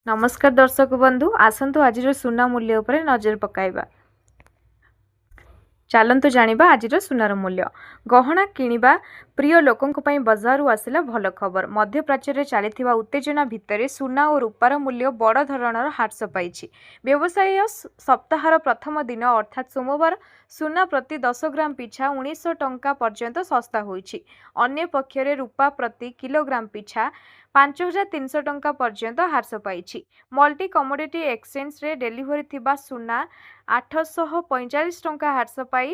ନମସ୍କାର ଦର୍ଶକ ବନ୍ଧୁ, ଆସନ୍ତୁ ଆଜିର ସୁନା ମୂଲ୍ୟ ଉପରେ ନଜର ପକାଇବା। ଚାଲନ୍ତୁ ଜାଣିବା ଆଜିର ସୁନାର ମୂଲ୍ୟ। ଗହଣା କିଣିବା ପ୍ରିୟ ଲୋକଙ୍କ ପାଇଁ ବଜାରରୁ ଆସିଲା ଭଲ ଖବର। ମଧ୍ୟପ୍ରାଚ୍ୟରେ ଚାଲିଥିବା ଉତ୍ତେଜନା ଭିତରେ ସୁନା ଓ ରୂପାର ମୂଲ୍ୟ ବଡ଼ ଧରଣର ହ୍ରାସ ପାଇଛି। ବ୍ୟବସାୟ ସପ୍ତାହର ପ୍ରଥମ ଦିନ ଅର୍ଥାତ୍ ସୋମବାର ସୁନା ପ୍ରତି 10 ଗ୍ରାମ ପିଛା 1900 ଟଙ୍କା ପର୍ଯ୍ୟନ୍ତ ଶସ୍ତା ହୋଇଛି। ଅନ୍ୟପକ୍ଷରେ ରୂପା ପ୍ରତି କିଲୋଗ୍ରାମ ପିଛା 5300 ଟଙ୍କା ପର୍ଯ୍ୟନ୍ତ ହ୍ରାସ ପାଇଛି। ମଲ୍ଟି କମୋଡିଟି ଏକ୍ସଚେଞ୍ଜରେ ଡେଲିଭରି ଥିବା ସୁନା 845 ଟଙ୍କା ହ୍ରାସ ପାଇ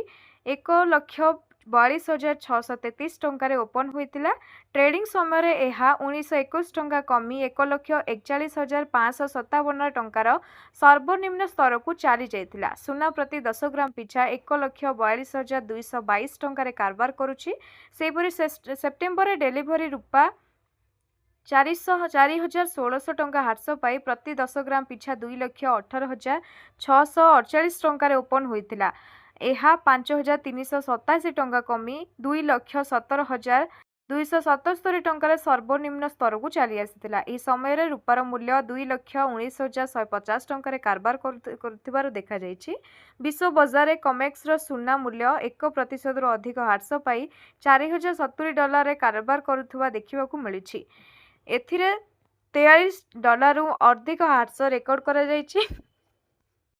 1,42,633 ଟଙ୍କାରେ ଓପନ୍ ହୋଇଥିଲା। ଟ୍ରେଡିଂ ସମୟରେ ଏହା 1921 ଟଙ୍କା କମି 1,41,557 ଟଙ୍କାର ସର୍ବନିମ୍ନ ସ୍ତରକୁ ଚାଲିଯାଇଥିଲା। ସୁନା ପ୍ରତି 10 ଗ୍ରାମ ପିଛା 1,42,222 ଟଙ୍କାରେ କାରବାର କରୁଛି। ସେହିପରି ସେପ୍ଟେମ୍ବରରେ ଡେଲିଭରି ରୂପା 4000 1600 ଟଙ୍କା ହ୍ରାସ ପାଇ ପ୍ରତି 10 ଗ୍ରାମ ପିଛା 2,18,648 ଟଙ୍କାରେ ଓପନ୍ ହୋଇଥିଲା। ଏହା 5387 ଟଙ୍କା କମି 2,17,277 ଟଙ୍କାର ସର୍ବନିମ୍ନ ସ୍ତରକୁ ଚାଲି ଆସିଥିଲା। ଏହି ସମୟରେ ରୂପାର ମୂଲ୍ୟ 2,19,150 ଟଙ୍କାରେ କାରବାର କରୁଥିବାର ଦେଖାଯାଇଛି। ବିଶ୍ୱ ବଜାରରେ କମେକ୍ସର ସୁନା ମୂଲ୍ୟ 1%ରୁ ଅଧିକ ହ୍ରାସ ପାଇ 4070 ଡଲାରରେ କାରବାର କରୁଥିବା ଦେଖିବାକୁ ମିଳିଛି। ଏଥିରେ 43 ଡଲାରରୁ ଅଧିକ ହ୍ରାସ ରେକର୍ଡ କରାଯାଇଛି।